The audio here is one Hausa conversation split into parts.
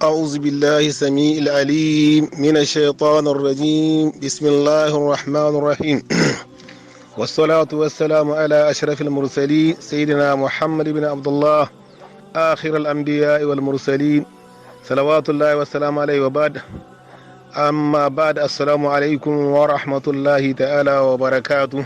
أعوذ بالله السميع العليم من الشيطان الرجيم. بسم الله الرحمن الرحيم، والصلاة والسلام على أشرف المرسلين سيدنا محمد بن عبد الله آخر الأنبياء والمرسلين، صلوات الله والسلام عليه. وبعد، أما بعد، السلام عليكم ورحمة الله تعالى وبركاته.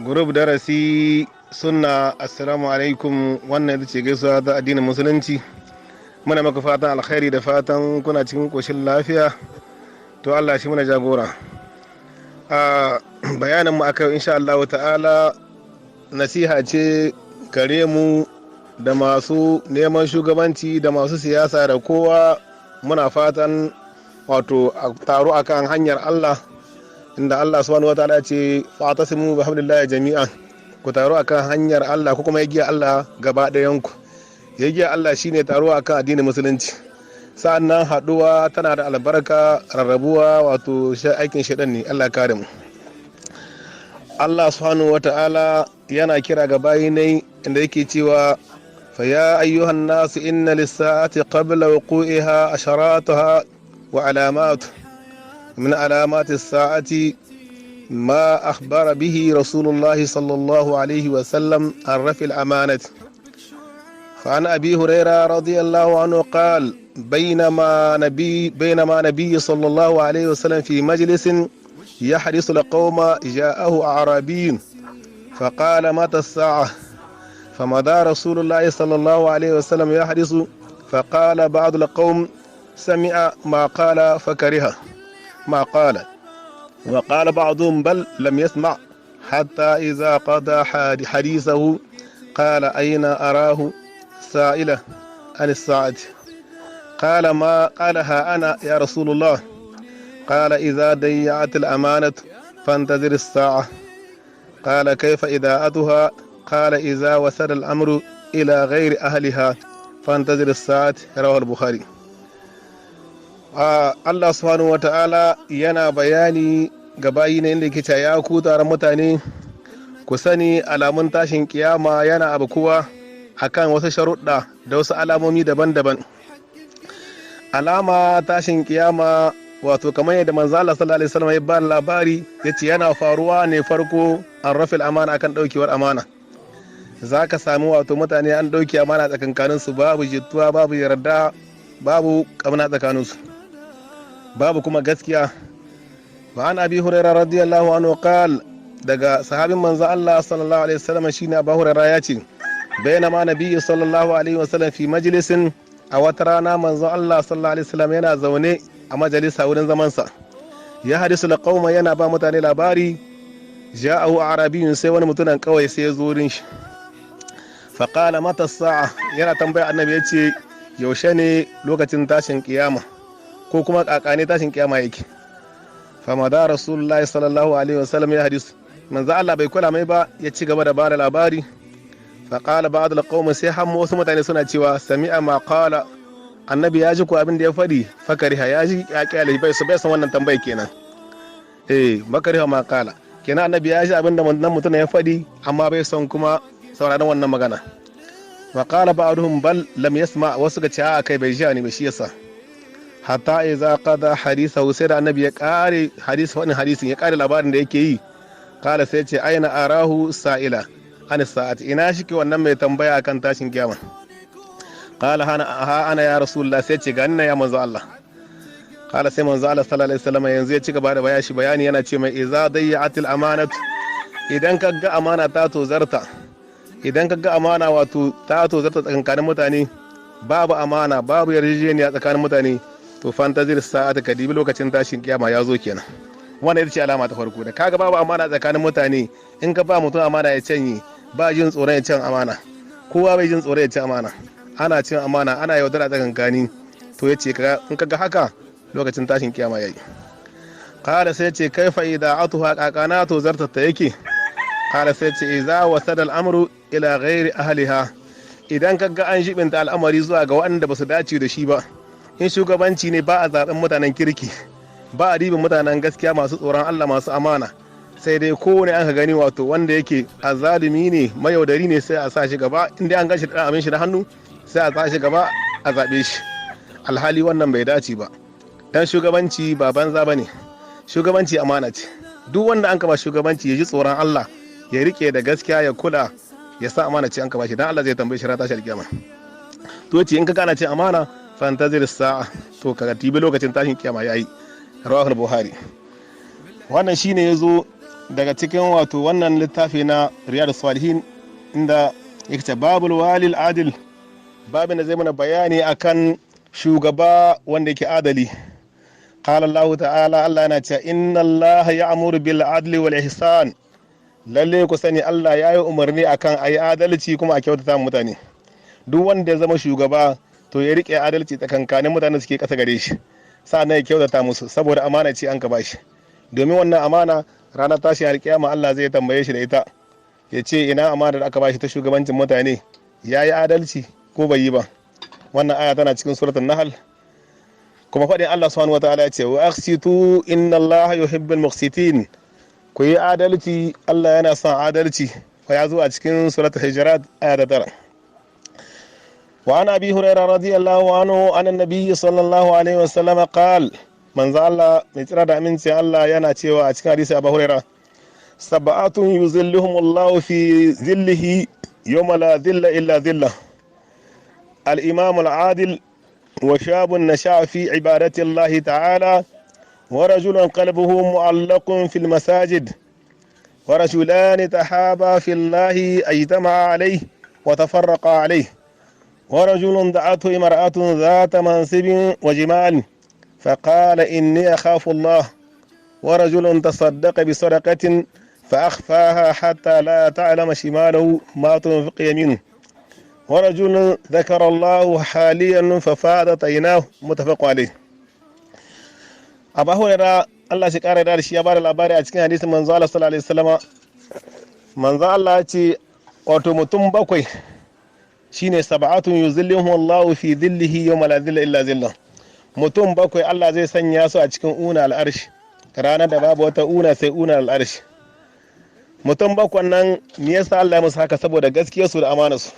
Group darasi sunna, assalamu alaikum. Wannan ita ce gaisuwa ta addinin Musulunci. Muna maka fatan alkhairi da fatan kuna cikin koshin lafiya. To, Allah shi muna jagora. A bayanin mu akai, insha Allah ta'ala, nasiha ce gare mu da masu neman shugabanci da masu siyasa da kowa. Muna fatan wato a taro akan hanyar Allah, inda Allah subhanahu wa ta'ala ce: "Fa'tasimu bi hablillahi jami'an." Ku taro akan hanyar Allah ko kuma igiya Allah gaba ɗayan ku. Igiya Allah shine taro akan addinin Musulunci. Sa'annan haɗuwa tana da albarka, rarrabuwa wato aikin shaidan ne. Allah kare mu. Allah subhanahu wa ta'ala yana kira ga bayi ne inda yake cewa: "Fa ya ayyuhan nasu, inna lis-sa'ati qabla wuqu'iha asharatuha wa alamat. Min alamati as-sa'ati ما أخبر به رسول الله صلى الله عليه وسلم عن رفع الأمانة. فعن أبي هريرة رضي الله عنه قال: بينما نبي صلى الله عليه وسلم في مجلس يحدث القوم، جاءه أعرابي فقال: متى الساعة؟ فمضى رسول الله صلى الله عليه وسلم يحدث، فقال بعض القوم: سمع ما قال فكره ما قال، وقال بعضهم: بل لم يسمع. حتى إذا قضى حديثه قال: أين أراه سائلة عن الساعة؟ قال: ما قال: ها أنا يا رسول الله. قال: إذا ضيعت الأمانة فانتظر الساعة. قال: كيف إضاعتها؟ قال: إذا وصل الأمر إلى غير أهلها فانتظر الساعة. رواه البخاري. Allah subhanahu wa ta'ala yana bayani ga bayi ne inda yake cewa: ya ku taron mutane, ku sani alamun tashin kiyama yana abukuwa akan wasu sharuɗa da wasu alamomi daban-daban. Alama tashin kiyama, wato kamar yadda manzo Allah sallallahu alaihi wasallam ya ba labari, yace yana faruwa ne farko an rafil amana, akan daukewar amana. Zaka sami wato mutane an dauke amana tsakankanin su, babu jituwa, babu yarda, babu kamna tsakanin su, babu kuma gaskiya. Wa an Abi Hurairah radiyallahu anhu qal, daga sahabin manzo Allah sallallahu alaihi wasallam shine Abu Hurairah, ya ce: bainama nabiyyu sallallahu alaihi wasallam fi majlisin, a wata rana manzo Allah sallallahu alaihi wasallam yana zaune a majalisa, wurin zamansa, ya hadisu qauma, yana ba mutane labari, ja'ahu arabiyyun, sai wani mutumin kawai sai ya zo wurin shi, faqala: mata sa'a? Yana tambaya annabi, yace: yaushe ne lokacin tashin kiyama, ko kuma kakane tashin kiyama yake? Famada rasulullahi sallallahu alaihi wasallam ya hadisu, manzo Allah bai kula mai ba, ya ci gaba da bada labari. Faqala ba'd al-qawm, sai hammu wasu mutane suna cewa: sami'a ma qala, annabi ya ji ko abin da ya faɗi, fakariha, ya ji, ya kyale, bai su bai san wannan tambayi kenan. Eh, makariha ma qala kenan, annabi ya ji abin da wannan mutum ya faɗi, amma bai son kuma sauraron wannan magana. Wa qala ba'duhum: bal lam yasma, wasu ga ce: a kai, bai ji ne ba shi yasa. Hatta idza qada hadithahu, sai da annabi ya kare hadisi, faɗin hadisin, ya kare labarin da yake yi, kala, sai ce: aina arahu sa'ila an sa'ati? Ina shike wannan mai tambaya akan tashin kiyama? Qala: hana ha ana ya rasulullah. Sai ce: gani ya manzo Allah. Qala, sai manzo Allah sallallahu alaihi wasallam yanzu ya ci gaba da bayashi bayani, yana ce mai: idza dayya'atil amanatu, idan ka ga amana ta tozarta, idan ka ga amana wato ta tozarta tsakankanin mutane, babu amana, babu yarjejeniya tsakanin mutane, to fantazir sa'ata, ka dibi lokacin tashin kiyama ya zo kenan. Wannan ita ce alama ta farko. Da kaga babu amana tsakanin mutane, in ka ba mutum amana ya canye, ba jin tsoron ya cin amana, kowa bai jin tsoron ya ci amana, ana cin amana, ana yaudara tsakankani, to ya ce in kaga haka, lokacin tashin kiyama yayi. Qala, sai ce: kaifa ida'atuha? Kakana to zartata yake? Qala, sai ce: idza wasada al'amru ila ghairi ahliha, idan kaga an jibinta al'amari zuwa ga waɗanda ba su dace da shi ba. In shugabanci ne, ba a zaben mutanen kirki, ba a dibin mutanen gaskiya, masu tsoron Allah, masu amana, sai dai kowane an ka gani wato wanda yake azalimi ne, mayaudari ne, sai a sa shi gaba. Inda an gashi da abin shi na hannu, sai a sa shi gaba a zaɓe shi. Alhali wannan bai dace ba, dan shugabanci ba banza bane, shugabanci amana ce. Duk wanda an kaba shugabanci ya ji tsoron Allah, ya rike da gaskiya, ya kula, ya sa amana ce an kaba shi, dan Allah zai tambaye shi ran tashi alkiyama. To ce in ka kana ce amana, fantazir sa'a, to ka tibi lokacin tashin kiyama yayi. Rawahul Buhari. Wannan shine yazo daga cikin wato wannan littafi na Riyadus Salihin, inda yake ce babul walil adil, babin da zai mana bayani akan shugaba wanda yake adali. Qala Allah ta'ala, Allah yana cewa: "Inna Allah ya'muru bil adli wal ihsan." Lalle ku sani Allah ya yi umarni akan ayi adalci kuma a kyautata mutane. Duk wanda ya zama shugaba, to ya rike adalci tsakankanin mutane suke kasa gare shi, sa'annan ya kyautata musu, saboda amana ce an ka bashi. Domin wannan amana, ranar tashi alkiyama Allah zai tambaye shi da ita, ya ce ina amana da aka bashi ta shugabancin mutane, ya yi adalci ko bai yi ba? Wannan aya tana cikin Suratul Nahl. Kuma faɗin Allah subhanahu wataala ya ce: "Wa aqsitu, inna Allah yuhibbul muqsitin." Ku yi adalci, Allah yana son adalci. Fa ya zo a cikin Suratul Hujurat, aya ta 9. Wa an Abi Hurairah radiyallahu anhu an annabi sallallahu alaihi wasallam qal, manzo Allah mai tsira da amincin Allah yana cewa a cikin hadisi Abu Hurairah: "Sab'atun yuzilluhum Allah fi zillihi yawma la zilla illa zillah: al-imam al-adil, wa shabun nasha'a fi ibadati Allah ta'ala, wa rajulun qalbuhu mu'allaqun fil masajid, wa rajulan tahaba fi Allah ajtama'a alayhi wa tafarraqa alayhi, wa rajulun da'athu imra'atun dhata mansibin wa jimal فقال: إني أخاف الله، ورجل تصدق بصدقة فأخفاها حتى لا تعلم شماله ما تنفق يمينه، ورجل ذكر الله خاليا ففاضت عيناه." متفق عليه. Abu Hurairah, Allah shi kara da shi, ya bada labari a cikin hadisin manzo Allah sallallahu alaihi wasallam. Manzo Allah ya ce wato mutum bakwai shine "sab'atun yuzilluhum Allah fi dhillihi yawma la dhilla illa dhillah". Mutum bakwai Allah zai sanya su a cikin una al'arshi ranar da babu wata una sai una al'arshi. Mutum bakwan nan, me yasa Allah ya musu haka? Saboda gaskiyarsu da amanarsu.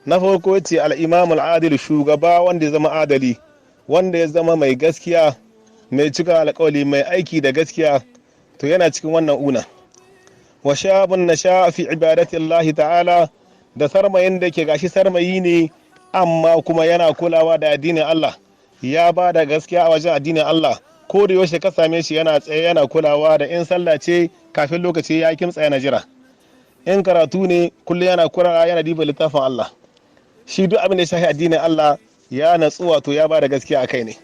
Na farko ce al-imam al-adil, shugaba wanda ya zama adali, wanda ya zama mai gaskiya, mai cika alƙawali, mai aiki da gaskiya, to yana cikin wannan una. Wa shabun nasha fi ibadati Allah ta'ala, da sarmayin da ke gashi sarmayi ne, amma kuma yana kulawa da addinin Allah, ya ba da gaskiya a wajen addinin Allah. Ko da yaushe ka same shi yana tsaye yana kulawa da, in sallah ce, kafin lokaci ya kimtsa yana jira, in karatu ne, kullum yana kulawa, yana diba littafin Allah. Shi duk abin da ya shafi addinin Allah ya natsu, wato ya ba da gaskiya a kai ne,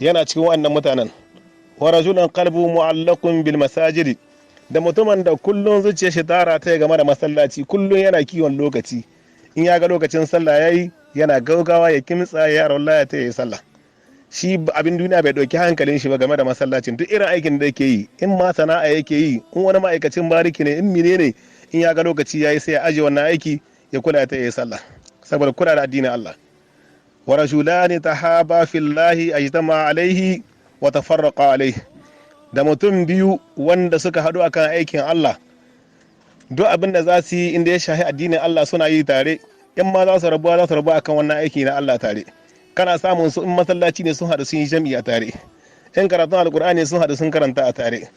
yana cikin wannan mutanen. Wa rajulun qalbu mu'allaqun bil masajidi, da mutumin da kullum zuciyar shi tara ta game da masallaci, kullum yana kiwon lokaci, in ya ga lokacin sallah yayi yana gaugawa ya kimtsa ya ya ta yi sallah. Shi abin duniya bai ɗauki hankalin shi ba game da masallacin. Duk irin aikin da yake yi, in ma sana'a yake yi, in wani ma'aikacin bariki ne, in mine ne, in ya ga lokaci yayi sai ya aje wannan aiki ya kula ta yi sallah, saboda kula da addinin Allah. Wa rajulani tahaba fillahi ajtama alaihi wa tafarraqa alaihi, da mutum biyu wanda suka haɗu akan aikin Allah. Duk abin da za su yi inda ya shahi addinin Allah suna yi tare, in ma za su rabuwa, za su rabu akan wannan aiki na Allah tare. Kana samun su in masallaci ne sun haɗu sun yi jam'i a tare, in karatun Alkur'ani sun haɗu sun karanta a tare,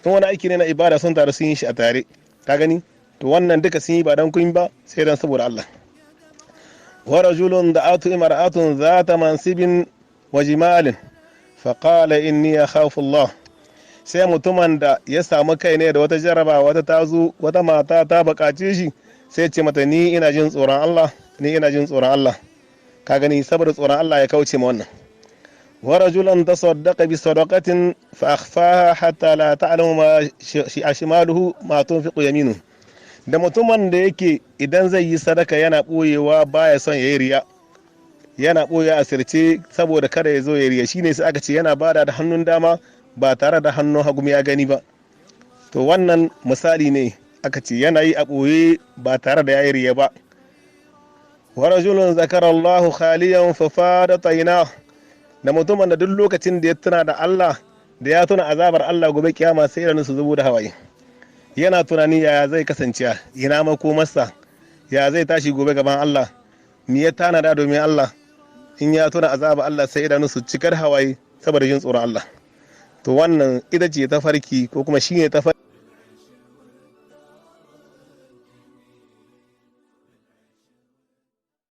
in wani aiki ne na ibada sun taru sun yi shi a tare. Ka gani? To wannan duka sun yi ba dan kun ba, sai dan saboda Allah. Wa rajulun da'atu imra'atun zata mansibin wa jimalin fa qala: "Inni akhafu Allah." Sai mutumin da ya samu kai ne da wata jaraba, wata tazo, wata mata ta bukace shi, sai ce mata: "Ni ina jin tsoron Allah, ni ina jin tsoron Allah." Ka gani? Saboda tsoron Allah ya kauce ma wannan. Wa rajulan tasaddaqa bi sadaqatin fa akhfaha hatta la ta'lamu ma shimaluhu ma tunfiqu yaminu, da mutumin da yake idan zai yi sadaka yana boyewa, baya son yayi riya, yana boye a sirce saboda kada ya zo ya riya. Shine sai aka ce yana bada da hannun dama ba tare da hannun hagu ya gani ba. To wannan misali ne aka ce yana yi a boye ba tare da yayi riya ba. Wa rajulun zakara Allahu khaliyan fa fadat ayna, da mutumin da duk lokacin da ya tuna da Allah, da ya tuna azabar Allah gobe kiyama, sai idanun su zubo da hawaye, yana tunani yaya zai kasance, ina makomarsa, ya zai tashi gobe gaban Allah, me ya tanada domin Allah. In ya tuna azaba Allah, sai idanu su cikar hawaye saboda jin tsoron Allah. To wannan ita ce tafarki, ko kuma shine tafarki.